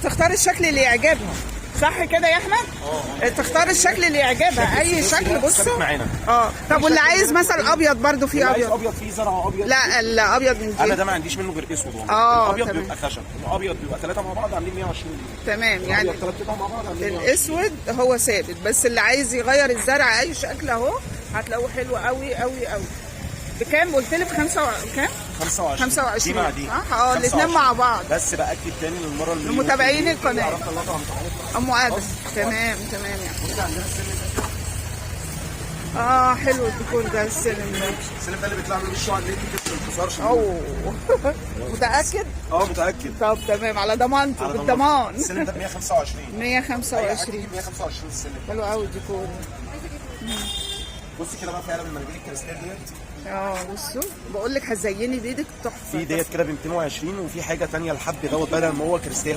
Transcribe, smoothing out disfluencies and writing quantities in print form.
تختار الشكل اللي يعجبها، صح كده يا احمد؟ تختار الشكل اللي يعجبها، اي شكل. بصوا ثابت معانا. طب واللي عايز مثلا ابيض برضو في اللي عايز ابيض؟ ابيض فيه زرع ابيض. لا الابيض من انا دي. ده ما عنديش منه غير اسود والله. الابيض تمام. بيبقى خشب، الابيض بيبقى ثلاثة مع بعض عاملين 120 جنيه. تمام يعني الابيض ثلاث قطع مع بعض عاملين 120. الاسود هو ثابت، بس اللي عايز يغير الزرع اي شكل اهو هتلاقوه حلو قوي قوي قوي. بكام قلت لي؟ بخمسة كام؟ 25. 25. دي مع دي. صح؟ الاتنين 25. مع بعض. بس باكد تاني للمرة المليون. لمتابعين القناة. عرفت الله طبعا بتاعتنا. ام ادم. تمام تمام يعني. بصي عندنا السلم ده. حلو الديكور ده، السلم ده. السلم ده اللي بيطلع من وشه على النت كده ما بيتكسرش. اوه متاكد؟ متاكد. طب تمام، على ضمانته. على ضمانتي. بالضمان. السلم ده ب 125. 125. 125 السلم. حلو قوي الديكور. بصي كده بقى في علب المناديل الكريستال ديت. بصوا بقول لك هتزيني بايدك تحفة. في ديت كده ب 220، وفي حاجة ثانية الحب دوت بدل ما هو كريستال.